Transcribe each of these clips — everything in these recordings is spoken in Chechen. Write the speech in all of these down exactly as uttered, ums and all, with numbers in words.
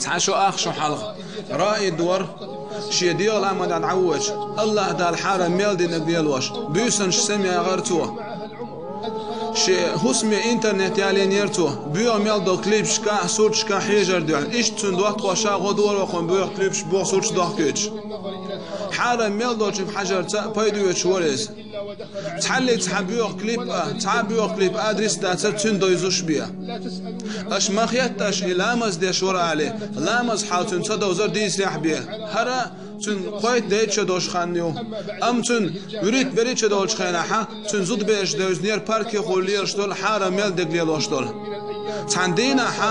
Цхьа шо ах шо хьалха Раид вара, шен дегӀан ламаза дӀавоьдуш, АллахӀ Дала хьарам мел динарг лелош, буьйсанаш сема яьгӀар цо. Шен хӀусаме интернет ялийнера цо, боьха мел долу клипашка, сурташка хьежар дуьхьал. Иштта цуьнан доттагӀаша гӀо дора хӀокхунна боьха клипаш, боьха сурташ дохкуьйтуш. Хьарам мел долчуьнга хьажарца а пайда оьцуш вара иза. Цхьаллиг цхьа боьха клип а, цхьа боьха клип адрес дацара цуьнан довзуш бен. Аша ма хетта, аша и ламаз деш вара аьлла, ламаз хьал цуьнан ца довзара дийцарехь бен. ХӀара цуьнан кхойтта-дейтта шо долуш хан ю. Амма цуьнан вуьрхӀитта-берхӀитта шо долчу хенахь, цуьнан зудабераш девзинера паркехула лелаш долу хьарам мел дерг лелош долу. Цхьана дийнахь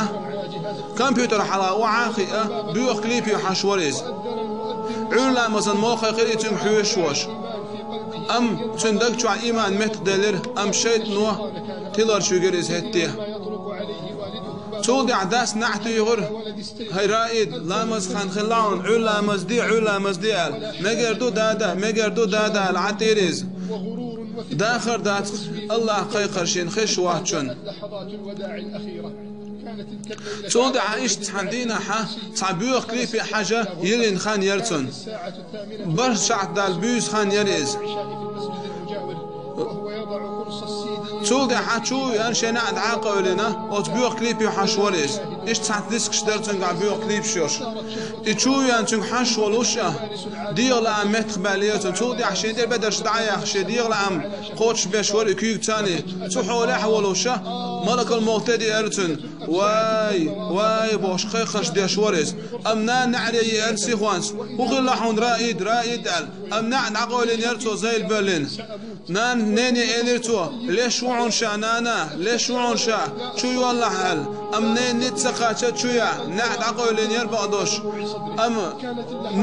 компьютер хьалха охьа а хиъна, боьха клипе хьожуш вара иза. Ӏуьйра ламазан молла кхайкхира и цуьнга хьоьжуш волуш. Амма цуьнан даг чохь ийман меттахделира, амма шайтӀано тиларчу вигира иза хӀетте. Цул тӀаьхьа дас наӀ туьйхира: «ХӀай Раид, ламаз хан хилла хьуна, Ӏуьйра ламаз де, Ӏуьйра ламаз де», – аьлла. «Мегар ду, дада, мегар ду, дада», – аьлла, Ӏадийра иза. Дахар дац, АллахӀ кхайкхар шена хезаш воцчунна. Цул тӀаьхьа иштта цхьана дийнахь цхьа боьха клипе хьажа йиллина хан яра цуьнан. БархӀ сахьт даьлла буьйса хан яра иза. Цул тӀаьхьа чу а веана, шен наӀ дӀа а къевлина, оцу боьха клипе хьожуш вара иза. Иштта цхьацца дискаш дара цуьнгахь, боьха клипаш йолуш. И чу а веана, цуьнга хьожуш волуш а, дегӀан лаам меттахбаьллера цуьнан. Цул тӀаьхьа шен тӀе бедарш дӀа а яьхна, шен дегӀан лаам кхочушбеш вара и куьйга царна. Цу хьолехь а волуш а, малакал мовт тӀедеара цуьнан. «Вай, вай», – бохуш, кхайкхарш деш вара иза. Амма нана неӀаре еара сихонца: «ХӀун хилла хьуна, Раид, Раид?» – аьлла. Амма наӀ дӀакъевлинера цо зайла боьллина. Нана, нене элира цо: «Леш ву хьуна ша, нана, леш ву хьуна ша, чу йоллахь», – аьлла. Амма нена ницкъ ца кхаччалц чу яьхна, наӀ дӀакъевлинера бакъдолуш. Амма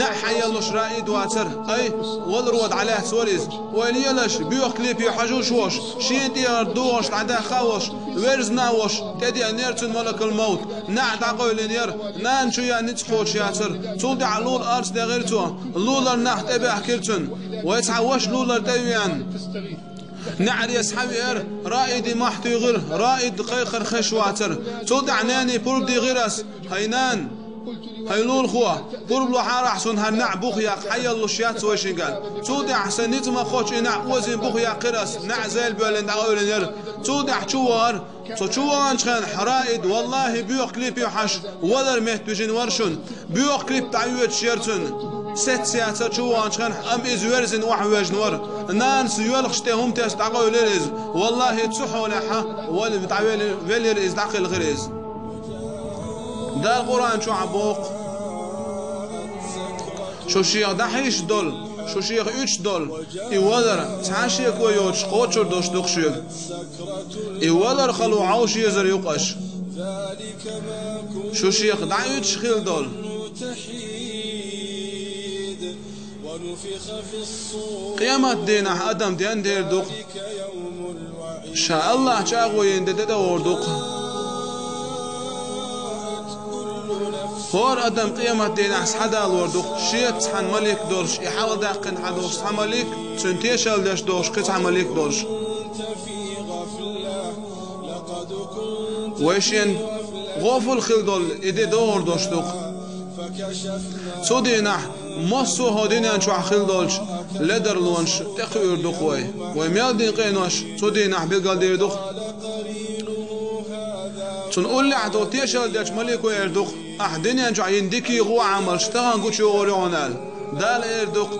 наӀ хьаеллалуш Раид вацара. Ай, валаро дӀалаьцна вара иза. Ойла елаш, боьха клипе хьожуш волуш, шена тӀера догӀуш дӀадаьхна а волуш, верзина а волуш, тӀедеанера цуьнан малакал мовт. НаӀ дӀакъевлинера, нана чу яьхна ницкъ кхочуш яцара. Цул тӀаьхьа лула арц дехира цо, лулара нах тӀебаьхкира цуьнан. Вай цхьа ваша лулара тӀе а веана, неӀаре схьавеара, Раиде мохь туьйхира, Раид кхайкхар хезаш вацара. Цул тӀаьхьа нене пурба дийхира ас: «ХӀай нана, хӀай лулахо, пурба лохьара ахь суна, хӀара наӀ бух яккха, хьаеллалуш яц вай шинга». Цул тӀаьхьа сайн ницкъ ма кхоччу и наӀ озийна бух яьккхира ас, наӀ зайла боьллина дӀакъевлинера. Цул тӀаьхьа чу вахара. Цо чу ваханчу хенахь Раид, валлахӀи, боьха клипе хьожуш, валар метта вижина вара шуна. Боьха клип дӀайоьдуш яра цуьнан. Сецца яцара чу ваханчу хенахь, амма иза верзина охьавоьжна вара. Нанас йоьлхуш тӀе хӀума тесна дӀакъевлира иза. ВаллахӀи, цу хьолехь вала дӀавели-, велира иза, дӀакхелхира иза. Дала Къуръан чохь боху: «Шу шех дӀахьийзаш долу, шу шех уьдуш долу и валар цхьа шеко йоцуш кхочур долуш ду-кх шуьга. И валар хало Ӏовша езар ю-кх аша». Шу шех дӀа уьдуш хилла долу. Къемат дийнахь адам ден дер ду-кх. Ша АллахӀа чӀагӀо йина де тӀедогӀур ду-кх. ХӀора адам къемат дийнахь схьадалор ду-кх, шеца цхьана малик долуш, и хьалхадаьккхина хьан долуш цхьа малик, цуьнан тешалла деш долуш кхин цхьа малик долуш. Вай шен гӀофал хила долу и де догӀур долуш ду-кх. Цу дийнахь массо а хӀокху дуьнен чохь хила долчу ледарлонаш тӀекхуьур ду-кх вай. Вай мел дина къинош цу дийнахь билгалдийр ду-кх. Цунна уллехь долу тешалла дечу малико эр ду-кх: «Ахь дуьнен чохь йина дикий гӀо Ӏамалш тахана гучуйогӀур ю хьуна», – аьлла. Дала эр ду-кх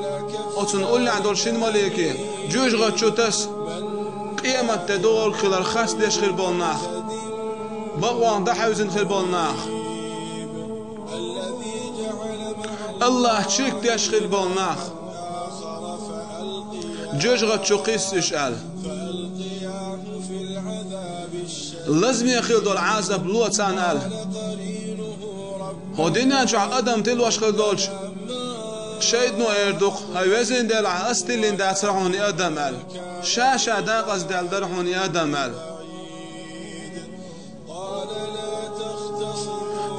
оцунна уллехь долу шина малике: «Жоьжахати чу таса къемат де догӀург хилар хастадеш хир болу нах, бакъонах дӀахьаьвзина хир болу нах, АллахӀ ширк деш хир болу нах». «Жоьжахати чу кхисса уьш», – аьлла. «Лазаме хила долу Ӏазап ло царна», – аьлла. ХӀокху дуьнен чохь адам тилош хила долчу шайтӀано эр ду-кх: «ХӀай везан Дела, ас тиллина дацара хьуна и адам», – аьлла. «Ша-ша декъаза даьлла дара хьуна и адам», – аьлла.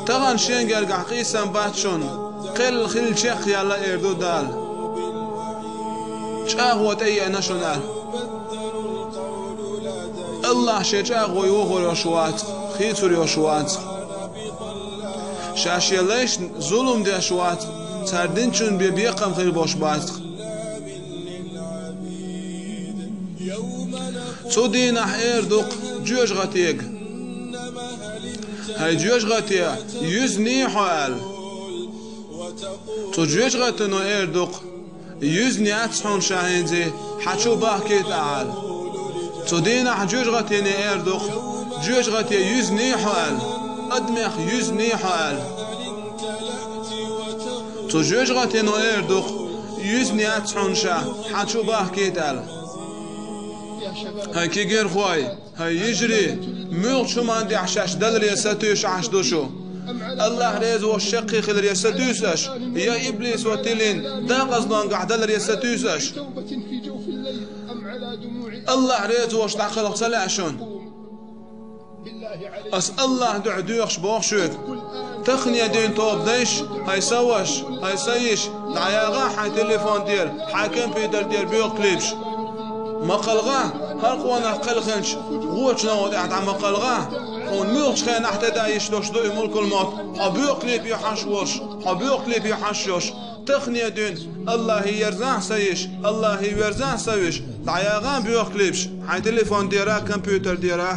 Тахана шен гергахь къийсам бац шуна, кхел хилла чекхъяьлла, эр ду Дала. ЧӀагӀо тӀееана шуна аьлла. АллахӀ шен чӀагӀо йохор йолуш вац, хийцур йолуш вац. Шаьш яллайш зулам деш вац, цар динчун бе бекхам хир бош бац. Цу дийнахь эр ду-кх жоьжахатега: «ХӀай жоьжахате, юьзнай хьо», — аьлла. Цу жоьжахатено эр ду-кх: «Юьзнай яц хьуна ша хӀинца, хьа чу бахкийта ахьа», — аьлла. Цу дийнахь жоьжахатене эр ду-кх: «Жоьжахате, юьзнай хьо», — аьлла. «Адамех юьзнай хьо», — аьлла. Цу жоьжахатено эр ду-кх: «Юьзнай яц хьуна ша, хьа чу бахкийта», — аьлла. ХӀай кегийрхой, хӀай йижарий, муьлхачу хӀуманна тӀехь шаьш даларе сатуьйсуш Ӏаш ду шу? АллахӀ реза волуш чаккхе хиларе сатуьйсу аш, я иблисо тиллина декъазонгахь даларе сатуьйсу аш? АллахӀ реза волуш дӀакхалха ца лаьа шуна? Ас АллахӀан дуьхьа доьхуш боху шуьга: тахане дуьйна тоба дайша, хӀай сан ваша, хӀай сан йиша, дӀаягӀа хьайн телефон тӀера, хьайн компьютер тӀера боьха клипаш. Ма кхалхагӀа, хӀара къонах кхелхинчу гӀочу новкъа тӀехь дӀа ма кхалхагӀа, хьуна муьлхачу хенахь тӀе дан йиш долуш ду и мулкул мовт, хьо боьха клип ю хьаш волуш, хьо боьха клип ю хьаш йолуш. Тахане дуьйна АллахӀе ерзахь сан йиша, АллахӀе верзахь сан виша, дӀаягӀа боьха клипаш хьайн телефон тӀера, компьютер тӀера.